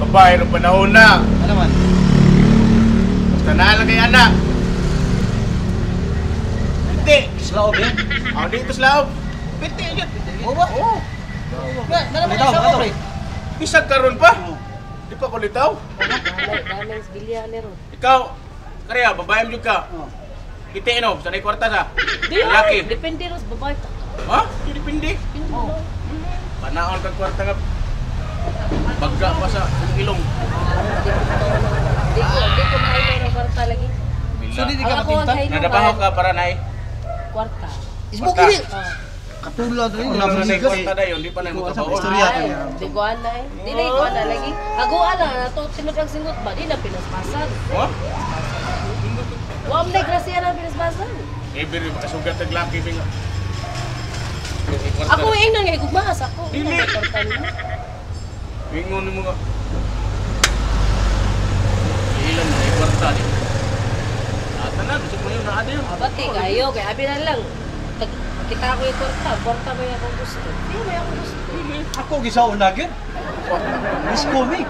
Babae ng panahon na. Ano man? Basta na lang kay anak. Hindi. Slaob eh. Ah, dito sa laob. Piti yun. Oo ba? Oo. Litaw, kato. Bisag karon pa. Di pa ko litaw. Daming bilya ni ron. Ikaw, Karya, babae mo ka. Oo. Iti no, sa kwarta sa. Di ay, Lalaki. depende ron sa babae. Ha? Depende. Depende ron. Panaon kag kwarta nga. Bagga pa sa ilong. Di ko mahilo ng kwarta lagi. So di Ang ka ako ang matintal? kahilo Nadabaho ka para nay. Kwarta. Ismo Kwarta. kini. Ah. Katulad rin. Wala na nay kwarta dayon, di pa nay mo trabaho. Istorya Ay, di ko ana eh. Di na ko ana lagi. Aguan na nato sinod ang singot ba di na pinaspasan. Ha? Wa man day grasya na pinaspasan. Every makasugat tag laki bing. Ako ingnon nga igugmaas ako. Dili. Ingnon nga kwarta nimo. Ingon nimo nga. Ilan na kwarta di. Tanan, bisag mo yun na yun. Abati kayo kay abi na lang. Kita ko yung kwarta, kwarta ba yung akong gusto? Di ba akong gusto? Ako gisaon na gyud. Miss ko mi.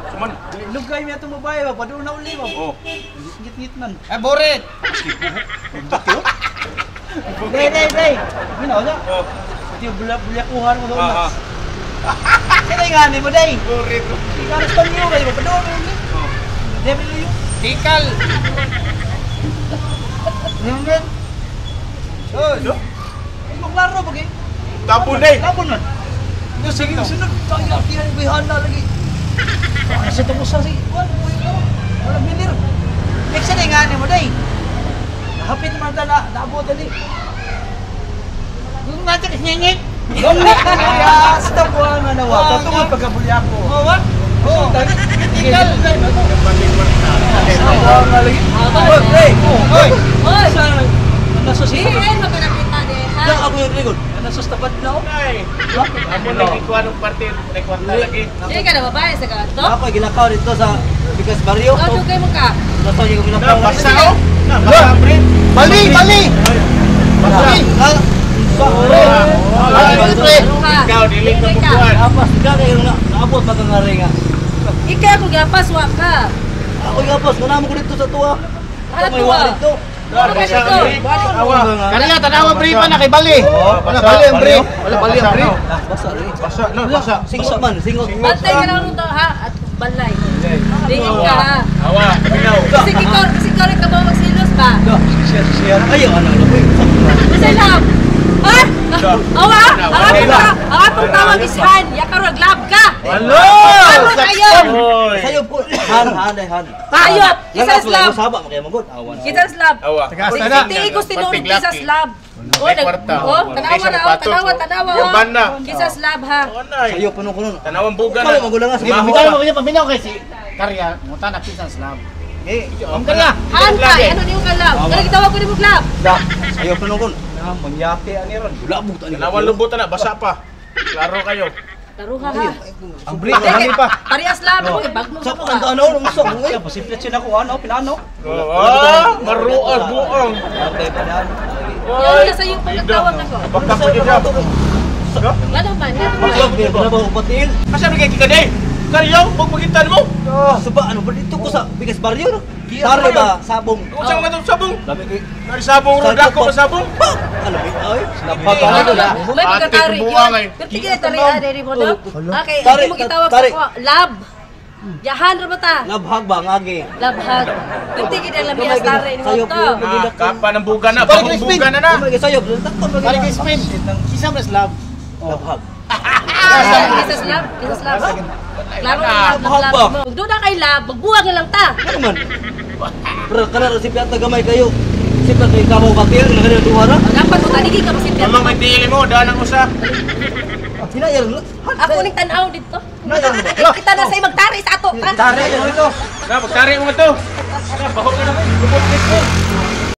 Suman. Lugay mi atong babae ba padung na uli ba. Oh. Ngit-ngit man. Eh boret. Day day day. Minaw na. Oh. Di bulya kuhan mo doon. Ah. Kaya nga ni mo day. Boret. Ikaw panyo kayo padung na uli. Oh. Devil you. Tikal! Nungen. Oh, no? Mo klaro ba kay? Tapon day. Tapon man. Yo sige sunod tayo tiyan bihana lagi. Sa tungkol sa si Juan, wala milir. Next na nga ni mo day. Hapit man ta na naabot dali. Kung nga ito, ngingit! Ya, sa buwan nga nawa. Tungod pagkabulya ko. Oo ba? Oo. Tikal! Sa buwan nga lagi. Oy, Oy! Oy! Sa nasa Di si ay makanakita di ha. Yang ako yung likod. Nasa tapat na ako. Nay. Amo na gikuha ng parte, nay kwarta lagi. Di ka na babae sa kanto? Ako ay gilakaw dito sa Bigas Barrio. Oh, dugay mo ka. Nasa yung Na gilakaw. basa oh. Na basa pre. Bali! Bali! Basa. Bali, pre! Ano ka? Ikaw dili ka Dili ka. bukuan. Apas ka kayo na naabot pa kang nga. Ikaw ako gapas wa ka. Ako gapas, kanamo ko dito sa tuwa. Ano May tuwa? wa dito. Ano ka dito? Awa. Kaya tanawa pre pa na kay Bali! Wala Bali ang pre! Wala Bali ang pre! Basa rin. Basa, no, basa. Singot man, singot. Bantay ka lang nito ha at balay. Dingin ka ha. Awa, minaw. Kasi ikaw, kasi ikaw rin ka ba magsilos ba? Siya siya. Ayo ano ano ko. Kasi love. Ha? Awa, ang atong tawag is han. Yakaron love ka. Hello! Ano kayo? Oy. Sayo po. Han han ay han. Ayop, Lang isa slab. Saba makaya magod. Awan. Kita slab. Awa. Tiigi ko sinunod kisa slab. Oh, May kwarta. oh, tanawa na, oh, tanawa, tanawa. Yung oh. banda. Kisa slab ha. Sayo puno kuno. Tanawang buga na. Kalo magulang nga. Maho Bitaw pa. mo kanya paminaw kay si Karya, muta na kisan slab. Eh, Om Karya. Han ka, ano niyo ka love? Kaya gitawag ko nimo love. da. Sayo puno kun. Na mangyati ani ron. Wala buta ni. Tanawang lubutan na, basa pa. Klaro kayo. Taruha ha. Ang pre hangin pa. Parehas love mo kay bagno Sa mo ang ka. ano nung sok. Ya pasiplet siya na ko ano pinano. Ah, maruag buong. Okay pa dan. Yan na sa'yo pag nagtawag ako. Baka ko dyan. Ngano man, ngano man. Wala ba patil? Asa man kay kikaday? Karyaw, wag magitan mo. Suba ano ba dito ko sa Bigas Barrio no? Tari ba sabong. Kung saan nga itong sabong? Dami kay Nari sabong ro dako pa sabong. Ano ba ay? Ano ba? May Ate, pagkatari buang ay. yun. Pero tigil na tari ah, diri mo no? Okay, Tari, hindi mo gitawag sa tari. ko. Love. Yahan ra ba ta? Labhag ba ang agi? Love hug. Pero tigil na lami as tari ni mo Sayo to. po. Ah, kapa ng buga na, bagong buga na na. Kumay sayop, takon ba? Bali kay spin. Kisa man slab. Labhag. Kisa slab, kisa slab. Klaro na love, Love love ba? mo. Kung doon na kay love, magbuwag na lang ta. Ano man? Pero kana ra si Piata gamay kayo. Si Piata kay kamo batil na kanila duha ra. Dapat mo tanigi ka masipyat. Mamang may tiili mo, daan ang usa. Hinayar na. Ako ning tan-aw dito. Hinayar na ba? Kita na sa'yo magtari sa ato. Ta. Tari dito. Na, magtari mo nga to. Na, baho ka na. Lubot dito.